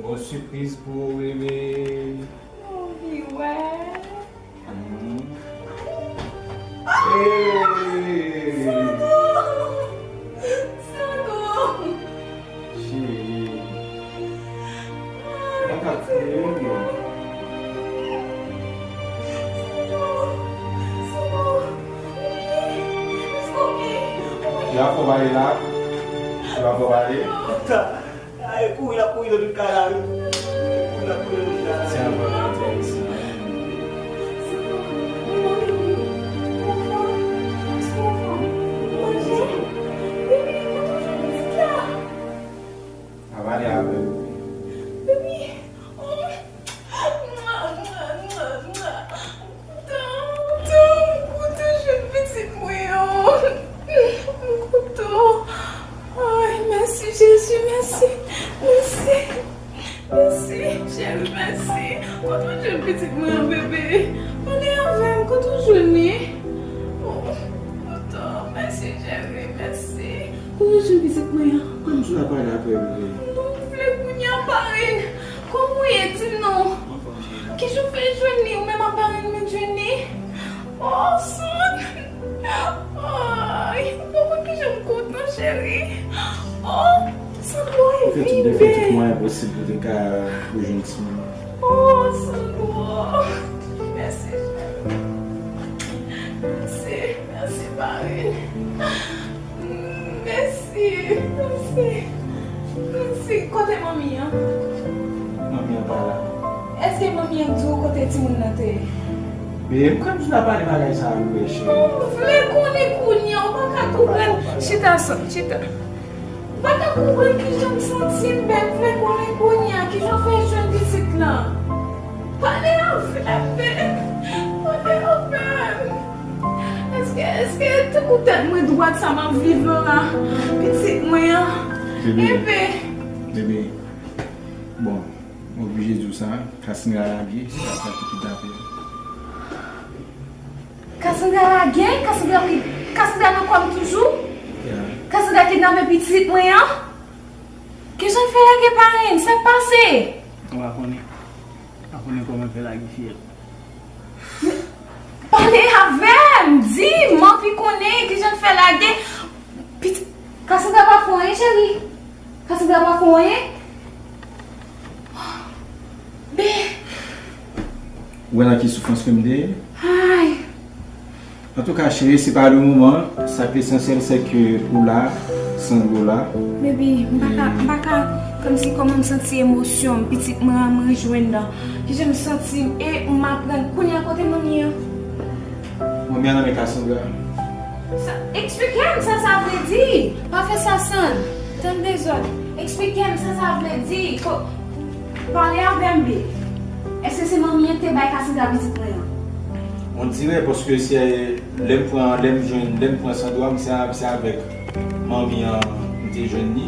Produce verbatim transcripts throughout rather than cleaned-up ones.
Yon sipriz pou ou, bebe. Anvi wè. Mhm. Hey! Sandro! Sandro! Cheri. Mwen ka kriye wi. Sandro! Sandro! Wi! Wi! Yo ap fè w pale la. Yo ap fè w pale. Ay, kouri l ap kouri nan tout kay la wi. Kouri l ap kouri nan tout kay la. Se anvan nan tè isit la. Pa pale avè l. Kontan, kontan, m kontan jwenn pitit mwen an. M kontan. Ay, mèsi Jezi, mèsi, mèsi, mèsi, cheri, mèsi. Kote w jwenn pitit mwen an, bebe? Pale avè m, kote w jwenn li? Oh, m kontan, mèsi cheri, mèsi. Kote w jwenn pitit mwen an? Kòm si w ta pale avè m, bebe. Non, m vle kounye a, parenn. Kòman w ye? Di m non. Kijan w fè jwenn li? Ou menm ak parenn mwen jwenn li? Oh, Sand! Ay, ou pa konn kijan m kontan, cheri. Oh, Sandro, e vin bè. Ou fè tout mwayen posib pou te ka rejwenn timoun. Oh, Sandro. Mèsi, cheri. Mèsi, mèsi, parenn. Mèsi, mèsi, mèsi. Kote manmi an? Manmi an pa la. Èske manmi an di w kote timoun nan te ye? Bebe, m kwè m di w pa pale bagay sa a wi, cheri. M vle konnen kounye a, ou pa ka konprann. Chita, Sand, chita. Ou pa ka konprann kijan m santi m, bebe, m vle konnen kounye a, kijan w fè jwenn pitit lan? Pale avè m, bebe. Pale avè m. Èske, èske tankou tèt mwen dwat sa m ap viv lan la? Pitit mwen an. Bebe. Bebe. Bon, m oblije di w sa, Cassandra lage, se pa sa ki kidnape l. Cassandra lage? Cassandra ki, Cassandra nan kò m toujou? Yeah. Cassandra kidnape pitit mwen an? Kijan l fè lage parenn? Sa k pase? Ou pa konnen? Ou pa konnen kòman l fè lage fiyèl? Pale avè m! Di m! M anvi konnen kijan l fè lage. Pitit, Cassandra pa fè w anyen, cheri. Cassandra pa fè w anyen. Be. Ou wè nan ki soufrans ke m te ye? Ay. Antouka, cheri, se pa le moman. Sa k esansyèl, se ke ou la, Sandro la. Baby, m pa ka, m pa ka, kòmsi kòman m santi emosyon m, pitit mwen an m rejwenn nan. Kijan m santi m, e m aprann kounye a kote manmi an. Manmi an nan men Cassandra. Sa, eksplike m sa sa vle di. Pa fè sa, Sand. Tann dezòd. Eksplike m sa sa vle di. Ko, pale avè m, baby. Èske se manmi an ki te bay Cassandra pitit mwen an? On dirait, paske se lè m pran, lè m jwenn, lè m pran Sandro a, se a, se avèk manmi an m te jwenn li.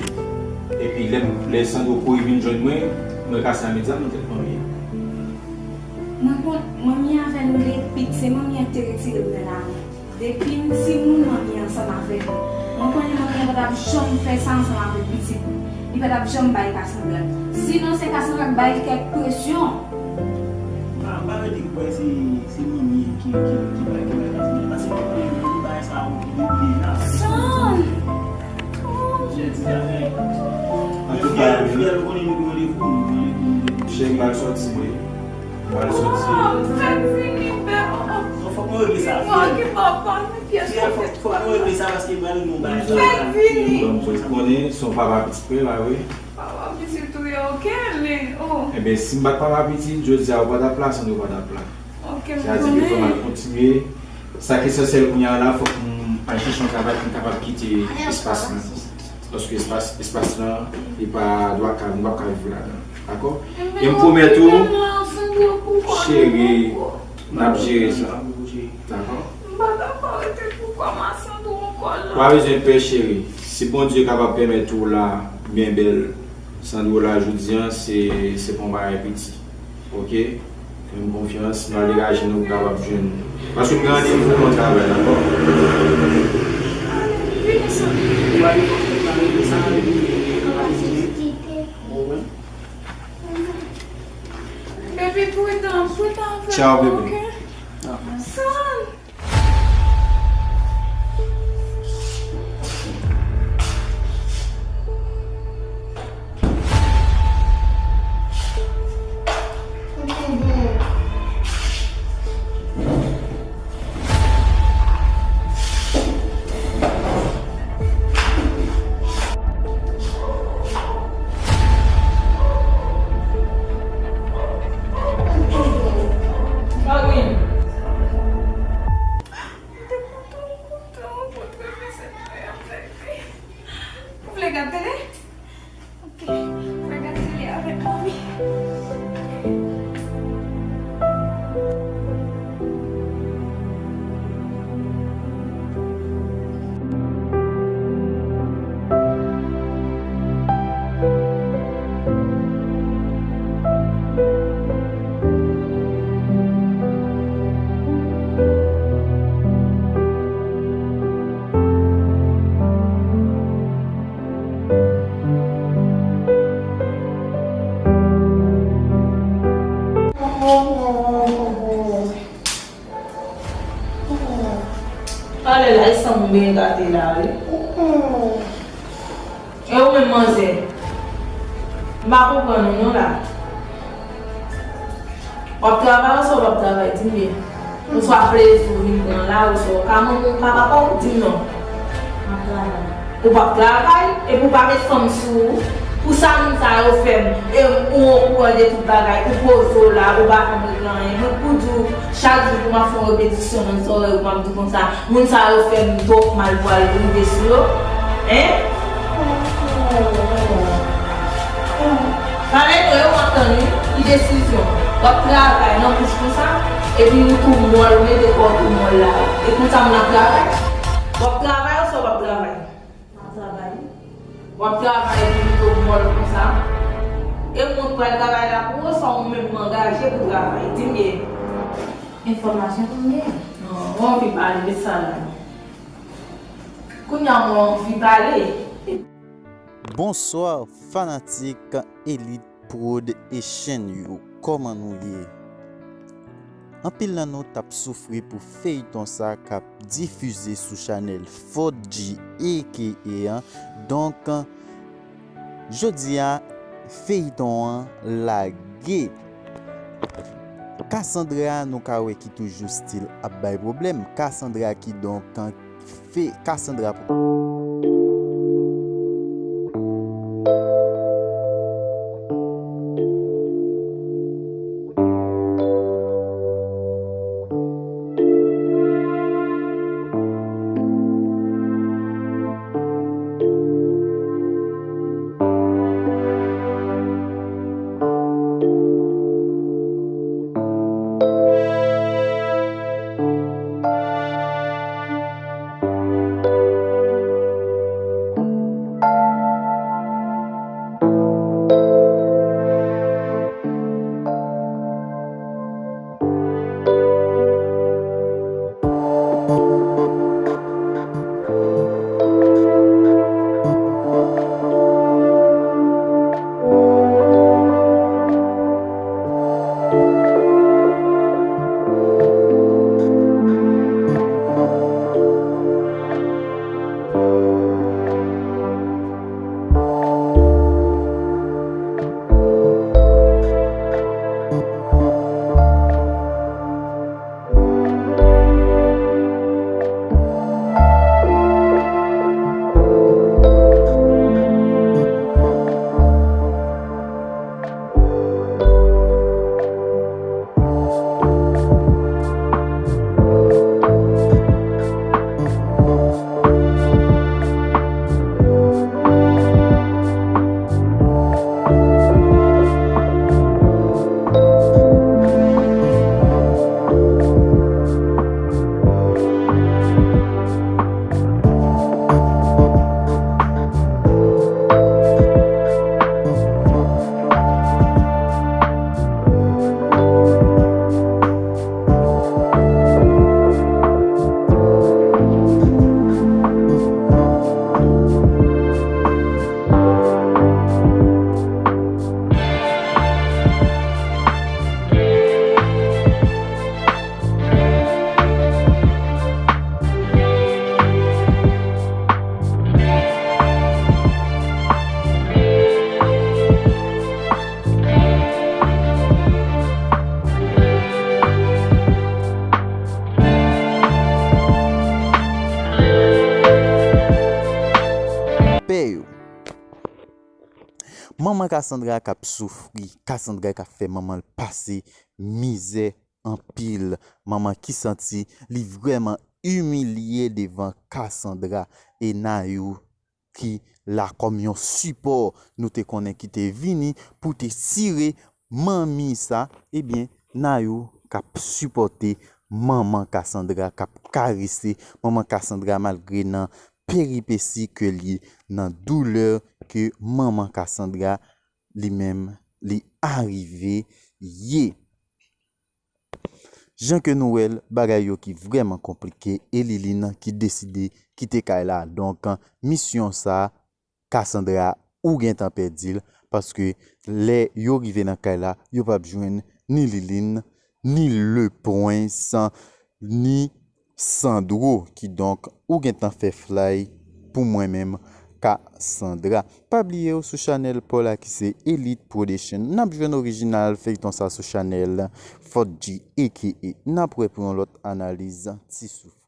Epi lè m, lè Sandro kouri vin jwenn mwen, mwen kase a medya nan tèt manmi an. Mwen konn, manmi an avè nou depi, se manmi an ki te retire m nan lari. Depi m timoun, manmi an ansanm avèk nou. Mwen konnen manmi an pa t ap janm fè sa ansanm avèk pitit li. Li pa t ap janm bay Cassandra. Sinon, se Cassandra k bay kèk presyon. Ah, m pa vle di kwè se, se manmi an ki, ki, ki bay, ki bay Cassandra. Paske mwen konnen nou bagay sa yo depi deja. San! Jè di bagay. Antouka, fiyèl, fiyèl, ou konnen nou gen randevou, nou gen randevou, nou gen randevou. Cheri, m al sòti, wi. M al sòti. Oh, m fèk vini, bè. Oh, oh. Non, fòk nou regle sa. Mwen ki papa, men pyès. Fiyèl, fòk, fòk nou regle sa paske m pral gen yon bagay. M fèk vini. Bon, mwen konnen se yon papa pitit mwen la, wi. Papa pitit ou ye, oke, men, oh. Ebyen, si m pa t papa pitit, jodi a ou pa t ap la, Sandro pa t ap la. Oke, m konnen. Sa di ke fò m al kontinye. Sa k esansyèl kounye a la, fòk m al chèche yon travay pou m kapab kite espas lan. Paske espas, espas lan, li pa dwa ka, m p ap ka viv ladan. Dakò? E m pwomèt ou, cheri, n ap jere sa. Dakò? M pa ka pa rete pou kòm a Sandro ankò la. Ou pa bezwen pè, cheri. Si Bondye kapab pèmèt ou la byen bèl, Sandro la jodi a, se, se pa yon bagay piti. Oke? Fè m konfyans, nou al degaje nou pou kapab jwenn. Paske m gen randevou nan travay, dakò? Vini, Sandro. Tchao, bebe. Son. Ou vle gad tele? Ok, mwen gade tele avèk manmi. Ale la, e san moun gen gate la, wi. E ou menm, manzè? M pa konprann ou non la. W ap travay oswa w p ap travay? Di m byen. Oswa plezi w vin pran la, oswa w ka manman w ka papa w, di m non. M ap travay. Ou p ap travay, epi w pa met fanm sou ou. Pou sa moun sa yo fè m, e ou okouran de tout bagay, ou poze w la, ou pa fè m regle anyen. Mwen pou di w, chak jou pou m ap fè yon repetisyon nan zòrèy ou, m ap di w konsa, moun sa yo fè m twòp mal pou al rive sou yo. Hein? Pale non, e w m ap tann wi. Ki desizyon? W ap travay nan bouch konsa, epi ou tou mòl, ou mete kò w tou mòl la. E konsa moun ap travay? W ap travay oswa w p ap travay? M ap travay. W ap travay epi ou tou mòl konsa? E moun pral travay la pou ou, oswa ou menm m angaje pou travay? Di m byen. Enfòmasyon pou m gen. Non, ou anvi pale de sa la. Kounye a mwen anvi pale. Bonswa, fanatik Elite Prod e chèn yo. Kòman nou ye? Anpil nan nou t ap soufri pou feyton sa k ap difize sou chanèl Fort G A K A an. Donk, jodi a, feyton an lage. Cassandra, nou ka wè ki toujou still ap bay pwoblèm. Cassandra ki donk fè Cassandra. Manman Cassandra k ap soufri, Cassandra k ap fè manman l pase mizè anpil. Manman ki santi li vrèman imilye devan Cassandra. E Nayou ki la kòm yon sipò, nou te konnen ki te vini pou te tire manmi sa, ebyen, Nayou k ap sipòte manman Cassandra, k ap karese manman Cassandra malgre nan peripesi ke li, nan doulè ke manman Cassandra li menm li arive ye. Jan ke nou wè l, bagay yo ki vrèman konplike, e Liline ki deside kite kay la. Donk, misyon sa, Cassandra, ou gentan pèdi l, paske lè yo rive nan kay la, yo p ap jwenn ni Liline, ni Le Prince, ni Sandro. Kidonk, ou gentan fè flay pou mwen menm, Cassandra. Pa bliye w sou chanèl pa w la ki se Elite Production. N ap jwenn orijinal feyton sa sou chanèl Fort G A K A. N ap wè pou yon lòt analiz. Ti souf.